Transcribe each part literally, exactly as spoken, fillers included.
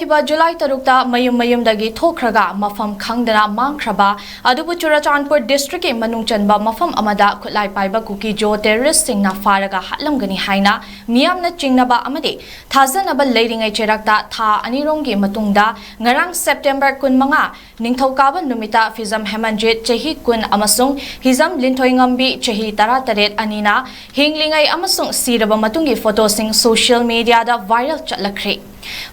ꯍꯥꯀꯠꯆꯕ July ꯇꯔꯨꯛꯇ ꯃꯌꯨꯝ ꯃꯌꯨꯝꯗꯒꯤ ꯊꯣꯛꯈ꯭ꯔꯒ ꯃꯐꯝ ꯈꯪꯗꯅ ꯃꯥꯡꯈ꯭ꯔꯕ ꯑꯗꯨꯕꯨ ꯆꯨꯔꯆꯥꯟꯄꯨꯔ ꯗꯤꯁꯇ꯭ꯔꯤꯛꯀꯤ ꯃꯅꯨꯡ ꯆꯟꯕ ꯃꯐꯝ ꯑꯃꯗ ꯈꯨꯠꯂꯥꯏ ꯄꯥꯏꯕ ꯀꯨꯀꯤ ꯖꯣ ꯇꯦꯔꯣꯔꯤꯁꯁꯤꯡꯅ ꯐꯥꯔꯒ ꯍꯥꯠꯂꯝꯒꯅꯤ ꯍꯥꯏꯅ ꯃꯤꯌꯥꯝꯅ ꯆꯤꯡꯅꯕ ꯑꯃꯗꯤ ꯊꯥꯖꯅꯕ ꯂꯩꯔꯤꯉꯩ ꯆꯩꯔꯛꯇ ꯊꯥ ꯑꯅꯤꯔꯣꯝꯒꯤ ꯃꯇꯨꯡꯗ ꯉꯔꯥꯡ ꯁꯦꯞꯇꯦꯝꯕꯔ ꯀꯨꯟꯃꯉꯥ ꯅꯤꯡꯊꯧꯀꯥꯕ ꯅꯨꯃꯤꯠꯇ ꯐꯤꯖꯝ ꯍꯦꯃꯟꯖꯤꯠ ꯆꯍꯤ ꯀꯨꯟ ꯑꯃꯁꯨꯡ ꯍꯤꯖꯝ ꯂꯤꯟꯊꯣꯏꯉꯝꯕꯤ ꯆꯍꯤ ꯇꯔꯥꯇꯔꯦꯠ ꯑꯅꯤꯅ ꯍꯤꯡꯂꯤꯉꯩ ꯑꯃꯁꯨꯡ ꯁꯤꯔꯕ ꯃꯇꯨꯡꯒꯤ ꯐꯣꯇꯣꯁꯤꯡ ꯁꯣꯁꯤꯌꯦꯜ ꯃꯤꯗꯤꯌꯥꯗ ꯚꯥꯏꯔꯦꯜ ꯆꯠꯂꯛꯈ꯭ꯔꯦ꯫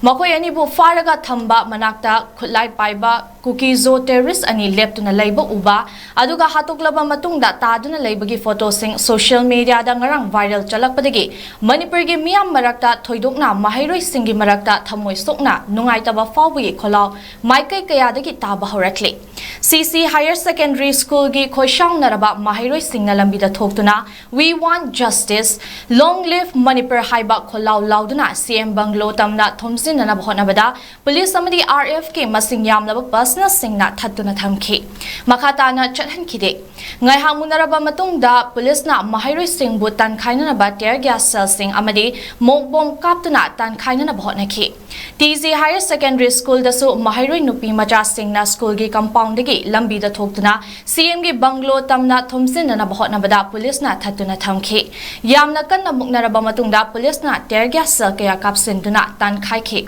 ꯃꯈꯣꯏ ꯑꯅꯤꯕꯨ ꯐꯥꯔꯒ ꯊꯝꯕ ꯃꯅꯥꯛꯇ ꯈꯨꯠꯂꯥꯏ ꯄꯥꯏꯕ ꯀꯨꯀꯤ ꯖꯣ ꯇꯦꯔꯣꯔꯤꯁ ꯑꯅꯤ ꯂꯦꯞꯇꯨꯅ ꯂꯩꯕ ꯎꯕ, ꯑꯗꯨꯒ ꯍꯥꯠꯇꯣꯛꯂꯕ ꯃꯇꯨꯡꯗ ꯇꯥꯗꯨꯅ ꯂꯩꯕꯒꯤ ꯐꯣꯇꯣꯁꯤꯡ ꯁꯣꯁꯤꯌꯦꯜ ꯃꯤꯗꯤꯌꯥꯗ ꯉꯔꯥꯡ ꯚꯥꯏꯔꯦꯜ ꯆꯠꯂꯛꯄꯗꯒꯤ ꯃꯅꯤꯄꯨꯔꯒꯤ ꯃꯤꯌꯥꯝ ꯃꯔꯛꯇ, ꯊꯣꯏꯗꯣꯛꯅ ꯃꯍꯩꯔꯣꯏꯁꯤꯡꯒꯤ ꯃꯔꯛꯇ ꯊꯃꯣꯏ ꯁꯣꯛꯅ ꯅꯨꯡꯉꯥꯏꯇꯕ ꯐꯥꯎꯕꯒꯤ ꯈꯣꯜꯂꯥꯎ ꯃꯥꯏꯀꯩ ꯀꯌꯥꯗꯒꯤ ꯇꯥꯕ ꯍꯧꯔꯛꯂꯤ꯫ ꯁꯤ ꯁꯤ ꯍꯥꯌꯔ ꯁꯦꯀꯦꯟꯗꯔꯤ ꯁ꯭ꯀꯨꯜꯒꯤ ꯈꯣꯏꯁꯥꯎꯅꯔꯕ ꯃꯍꯩꯔꯣꯏꯁꯤꯡꯅ ꯂꯝꯕꯤꯗ ꯊꯣꯛꯇꯨꯅ "We want justice, long live Manipur" ꯍꯥꯏꯕ ꯈꯣꯜꯂꯥꯎ ꯂꯥꯎꯗꯨꯅ ꯁꯤ ꯑꯦꯝ ꯕꯪꯒ꯭ꯂꯣ ꯇꯝꯅ ꯊꯣꯝꯖꯤꯟꯅꯅꯕ ꯍꯣꯠꯅꯕꯗ ꯄꯨꯂꯤꯁ ꯑꯃꯗꯤ ꯑꯥꯔ ꯑꯦꯐꯀꯤ ꯃꯁꯤꯡ ꯌꯥꯝꯂꯕ ꯄꯔꯁꯅꯦꯜꯁꯤꯡꯅ ꯊꯠꯇꯨꯅ ꯊꯝꯈꯤ꯫ ꯃꯈꯥ ꯇꯥꯅ ꯆꯠꯍꯟꯈꯤꯗꯦ꯫ ꯉꯥꯏꯍꯥꯛ ꯃꯨꯟꯅꯔꯕ ꯃꯇꯨꯡꯗ ꯄꯨꯂꯤꯁꯅ ꯃꯍꯩꯔꯣꯏꯁꯤꯡꯕꯨ ꯇꯥꯟꯈꯥꯏꯅꯅꯕ tear gas shellꯁꯤꯡ ꯑꯃꯗꯤ ꯃꯣꯛ ꯕꯣꯝ ꯀꯥꯞꯇꯨꯅ ꯇꯥꯟꯈꯥꯏꯅꯅꯕ ꯍꯣꯠꯅꯈꯤ꯫ ꯇꯤ ꯖꯤ ꯍꯥꯌꯔ ꯁꯦꯀꯦꯟꯗꯔꯤ ꯁ꯭ꯀꯨꯜꯗꯁꯨ ꯃꯍꯩꯔꯣꯏ ꯅꯨꯄꯤ ꯃꯆꯥꯁꯤꯡꯅ ꯁ꯭ꯀꯨꯜꯒꯤ ꯀꯝꯄꯥꯎꯟꯗꯒꯤ ꯂꯝꯕꯤꯗ ꯊꯣꯛꯇꯨꯅ ꯁꯤ ꯑꯦꯝꯒꯤ ꯕꯪꯒ꯭ꯂꯣ ꯇꯝꯅ ꯊꯣꯝꯖꯤꯟꯅꯅꯕ ꯍꯣꯠꯅꯕꯗ ꯄꯨꯂꯤꯁꯅ ꯊꯠꯇꯨꯅ ꯊꯝꯈꯤ꯫ ꯌꯥꯝꯅ ꯀꯟꯅ ꯃꯨꯛꯅꯔꯕ ꯃꯇꯨꯡꯗ ꯄꯨꯂꯤꯁꯅ tear gas shell ꯀꯌꯥ ꯀꯥꯞꯁꯤꯟꯗꯨꯅ ꯇꯥꯟꯈꯥꯏꯈꯤ꯫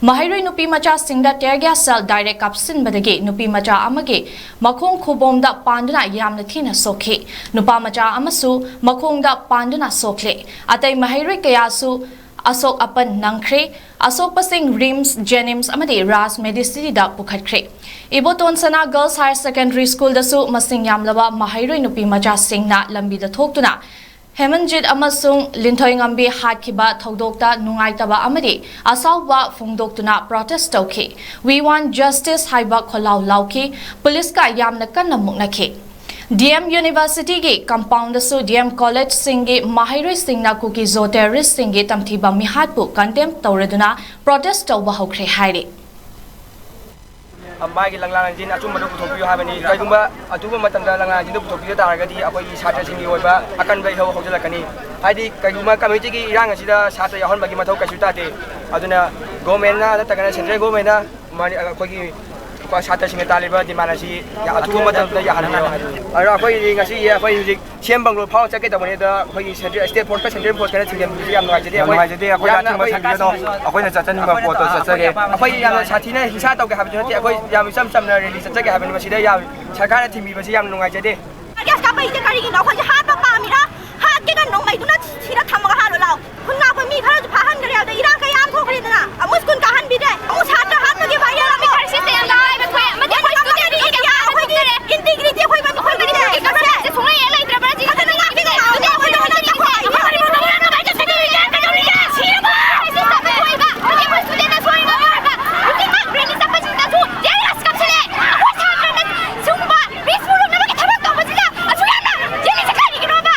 ꯃꯍꯩꯔꯣꯏ ꯅꯨꯄꯤ ꯃꯆꯥꯁꯤꯡꯗ tear gas shell direct ꯀꯥꯞꯁꯤꯟꯕꯗꯒꯤ ꯅꯨꯄꯤ ꯃꯆꯥ ꯑꯃꯒꯤ ꯃꯈꯣꯡ ꯈꯨꯕꯣꯝꯗ ꯄꯥꯟꯗꯨꯅ ꯌꯥꯝꯅ ꯊꯤꯅ ꯁꯣꯛꯈꯤ꯫ ꯅꯨꯄꯥ ꯃꯆꯥ ꯑꯃꯁꯨ ꯃꯈꯣꯡꯗ ꯄꯥꯟꯗꯨꯅ ꯁꯣꯛꯂꯦ꯫ ꯑꯇꯩ ꯃꯍꯩꯔꯣꯏ ꯀꯌꯥꯁꯨ ꯑꯁꯣꯛ ꯑꯄꯟ ꯅꯪꯈ꯭ꯔꯦ꯫ ꯑꯁꯣꯛꯄꯁꯤꯡ ꯔꯤꯝꯁ, ꯖꯦꯅꯤꯝꯁ ꯑꯃꯗꯤ ꯔꯥꯖ ꯃꯦꯗꯤꯁꯤꯇꯤꯗ ꯄꯨꯈꯠꯈ꯭ꯔꯦ꯫ ꯏꯕꯣꯇꯣꯟ ꯁꯅꯥ ꯒꯔꯜꯁ ꯍꯥꯌꯔ ꯁꯦꯀꯦꯟꯗꯔꯤ ꯁ꯭ꯀꯨꯜꯗꯁꯨ ꯃꯁꯤꯡ ꯌꯥꯝꯂꯕ ꯃꯍꯩꯔꯣꯏ ꯅꯨꯄꯤ ꯃꯆꯥꯁꯤꯡꯅ ꯂꯝꯕꯤꯗ ꯊꯣꯛꯇꯨꯅ ꯍꯦꯃꯟꯖꯤꯠ ꯑꯃꯁꯨꯡ ꯂꯤꯟꯊꯣꯏꯉꯝꯕꯤ ꯍꯥꯠꯈꯤꯕ ꯊꯧꯗꯣꯛꯇ ꯅꯨꯡꯉꯥꯏꯇꯕ ꯑꯃꯗꯤ ꯑꯁꯥꯎꯕ ꯐꯣꯡꯗꯣꯛꯇꯨꯅ protest ꯇꯧꯈꯤ꯫ "We want justice" ꯍꯥꯏꯕ ꯈꯣꯜꯂꯥꯎ ꯂꯥꯎꯈꯤ꯫ ꯄꯨꯂꯤꯁꯀ ꯌꯥꯝꯅ ꯀꯟꯅ ꯃꯨꯛꯅꯈꯤ꯫ ꯗꯤ ꯑꯦꯝ ꯌꯨꯅꯤꯚꯔꯁꯤꯇꯤꯒꯤ ꯀꯝꯄꯥꯎꯟꯗꯁꯨ ꯗꯤ ꯑꯦꯝ ꯀꯣꯂꯦꯖꯁꯤꯡꯒꯤ ꯃꯍꯩꯔꯣꯏꯁꯤꯡꯅ ꯀꯨꯀꯤ ꯖꯣ ꯇꯦꯔꯣꯔꯤꯁꯁꯤꯡꯒꯤ ꯇꯝꯊꯤꯕ ꯃꯤꯍꯥꯠꯄꯨ condemn ꯇꯧꯔꯗꯨꯅ protest ꯇꯧꯕ ꯍꯧꯈ꯭ꯔꯦ ꯍꯥꯏꯔꯤ꯫ ꯃꯥꯒꯤ ꯂꯪꯂꯥ ꯂꯪꯖꯤꯟ ꯑꯆꯨꯝꯕꯗꯨ ꯄꯨꯊꯣꯛꯄꯤꯌꯨ ꯍꯥꯏꯕꯅꯤ꯫ ꯀꯔꯤꯒꯨꯝꯕ ꯑꯊꯨꯕ ꯃꯇꯝꯗ ꯂꯪꯂꯥ ꯂꯪꯖꯤꯟꯗꯨ ꯄꯨꯊꯣꯛꯄꯤꯗ ꯇꯥꯔꯒꯗꯤ ꯑꯩꯈꯣꯏꯒꯤ ꯁꯥꯇ꯭ꯔꯁꯤꯡꯒꯤ ꯑꯣꯏꯕ ꯑꯀꯟꯕ ꯏꯍꯧ ꯍꯧꯖꯤꯜꯂꯛꯀꯅꯤ꯫ ꯍꯥꯏꯗꯤ ꯀꯔꯤꯒꯨꯝꯕ ꯀꯃꯤꯇꯤꯒꯤ ꯏꯔꯥꯡ ꯑꯁꯤꯗ ꯁꯥꯇ꯭ꯔ ꯌꯥꯎꯍꯟꯕꯒꯤ ꯃꯊꯧ ꯀꯩꯁꯨ ꯇꯥꯗꯦ꯫ ꯑꯗꯨꯅ ꯒꯣꯔꯃꯦꯟꯅ ꯅꯠꯇ꯭ꯔꯒꯅ ꯁꯦꯟꯇ꯭ꯔꯦꯜ ꯒꯣꯔꯃꯦꯟꯅ ꯃꯅꯤ-, ꯑꯩꯈꯣꯏꯒꯤ ꯁꯥꯇ꯭ꯔꯁꯤꯡꯅ ꯇꯥꯜꯂꯤꯕ ꯗꯤꯃꯥꯟ ꯑꯁꯤ ꯌꯥꯝ ꯑꯊꯨꯕ ꯃꯇꯝꯗ ꯌꯥꯍꯟꯕꯤꯌꯨ ꯍꯥꯏꯕꯅꯤ꯫ ꯑꯗꯣ ꯑꯩꯈꯣꯏꯒꯤ ꯉꯁꯤ ꯑꯩꯈꯣꯏ ꯍꯧꯖꯤꯛ ꯁꯤ ꯑꯦꯝ ꯕꯪꯒ꯭ꯂꯣ ꯐꯥꯎ ꯆꯠꯀꯦ ꯇꯧꯕꯅꯤ, ꯑꯗꯣ ꯑꯩꯈꯣꯏꯒꯤ ꯁꯦꯟꯇ꯭ꯔꯦꯜ ꯁ꯭ꯇꯦꯠ ꯐꯣꯔꯁꯀ ꯁꯦꯟꯇ꯭ꯔꯦꯜ ꯐꯣꯔꯁꯀꯅ ꯊꯤꯡꯖꯤꯟꯕꯤꯕꯁꯤ ꯌꯥꯝ ꯅꯨꯡꯉꯥꯏꯖꯗꯦ꯫ ꯌꯥꯝ ꯑꯩꯈꯣꯏ ꯅꯨꯡꯉꯥꯏꯖꯗꯦ꯫ ꯑꯩꯈꯣꯏ ꯌꯥꯝꯅ ꯂꯥꯛꯅꯤꯡꯕ ꯑꯩꯈꯣꯏ ꯁꯥꯟꯇꯤꯗꯣ ꯑꯩꯈꯣꯏꯅ ꯆꯠꯆꯅꯤꯡꯕ ꯄꯣꯠꯇꯣ ꯆꯠꯆꯒꯦ꯫ ꯑꯩꯈꯣꯏ ꯌꯥꯝꯅ ꯁꯥꯊꯤꯅ ꯍꯤꯡꯁꯥ ꯇꯧꯒꯦ ꯍꯥꯏꯕꯗꯤ ꯅꯠꯇꯦ, ꯑꯩꯈꯣꯏ ꯌꯥꯝ ꯏꯆꯝ ꯆꯝꯅ ꯔꯦꯂꯤ ꯆꯠꯆꯒꯦ ꯍꯥꯏꯕꯅꯤ꯫ ꯃꯁꯤꯗ ꯌꯥꯝ ꯁꯔꯀꯥꯔꯅ ꯊꯤꯡꯕꯤꯕꯁꯤ ꯌꯥꯝ ꯅꯨꯡꯉꯥꯏꯖꯗꯦ꯫ ꯒ꯭ꯌꯥꯁ ꯀꯥꯞꯄꯛꯏꯁꯦ ꯀꯔꯤꯒꯤꯅꯣ? ꯑꯩꯈꯣꯏꯁꯦ ꯍꯥꯠꯄ ꯄꯥꯝꯃꯤꯔꯥ? ꯍꯥꯠꯀꯦꯒ ꯅꯣꯡꯃꯩꯗꯨꯅ ꯁꯤꯔ ꯊꯝꯃꯒ ꯍꯥꯠꯂꯣ ꯂꯥꯛꯑꯣ꯫ ꯈꯨꯟ ꯉꯥꯛꯄ ꯃꯤ ꯈꯔꯁꯨ ꯐꯥꯍꯟꯈ꯭ꯔꯦ꯫ ꯑꯗ ꯏꯔꯥꯡ ꯀꯌꯥ ꯑꯃ ꯊꯣꯛꯈ꯭ꯔꯦꯗꯅ꯫ ꯑꯃꯨꯛ ꯁ꯭ꯀꯨꯜ ꯀꯥꯍꯟꯕꯤꯗ꯭ꯔꯦ꯫ ꯑꯃꯨꯛ ꯁꯥꯇ꯭ꯔ ꯍꯥꯠꯄꯒꯤ ꯋꯥꯔꯤ ꯑꯃ꯫ ꯃꯤ ꯈꯔꯁꯤꯁꯦ ꯌꯥꯝꯅ ꯍꯥꯏꯕ ꯊꯣꯛꯑꯦ꯫ ꯑꯃꯗꯤ ꯑꯩꯈꯣꯏ ꯁ꯭ꯇꯨꯗꯦꯟ ꯑꯩꯈꯣꯏꯒꯤ ꯏꯟꯇꯤꯒ꯭ꯔꯤꯇꯤ ꯑꯩꯈꯣꯏ ꯃꯅꯤꯄꯨꯔꯒꯤ ꯏꯟꯇꯤꯒ꯭ꯔꯤꯇꯤ ꯁꯨꯡꯂꯩ ꯍꯦꯛ ꯂꯩꯇ꯭ꯔꯕ꯭ꯔꯥ ꯁꯤ? ꯑꯗꯨꯅ ꯉꯥꯛꯄꯤꯒꯦ꯫ ꯁ꯭ꯇꯨꯗꯦꯟ ꯑꯩꯈꯣꯏꯗ ꯍꯧꯖꯤꯛ ꯇꯧꯊꯣꯛꯑꯦ꯫ ꯀꯃꯥꯏꯅ ꯆꯠꯀꯗꯧꯔꯤꯒꯦ? ꯀꯩꯗꯧꯔꯤꯒꯦ? ꯁꯤꯔꯕꯣ? ꯁꯤ ꯁꯥꯐꯕ ꯊꯣꯛꯏꯕ꯫ ꯍꯧꯖꯤꯛ ꯑꯩꯈꯣꯏ ꯁ꯭ꯇꯨꯗꯦꯟꯅ ꯁꯣꯏꯕ ꯑꯣꯏꯔꯒ ꯍꯧꯖꯤꯛꯃꯛ ꯔꯦꯂꯤ ꯆꯠꯄꯁꯤꯡꯗꯁꯨ ꯇꯤꯌꯔ ꯒ꯭ꯌꯥꯁ ꯀꯥꯞꯁꯤꯜꯂꯦ꯫ ꯑꯩꯈꯣꯏ ꯁꯥꯇ꯭ꯔꯅ ꯁꯤꯒꯨꯝꯕ ꯄꯤꯁ ꯄꯨꯔꯛꯅꯕꯒꯤ ꯊꯕꯛ ꯇꯧꯕꯁꯤꯗ ꯑꯁꯨꯛ ꯌꯥꯝꯅ ꯌꯦꯠꯂꯤꯁꯦ ꯀꯔꯤꯒꯤꯅꯣꯕ?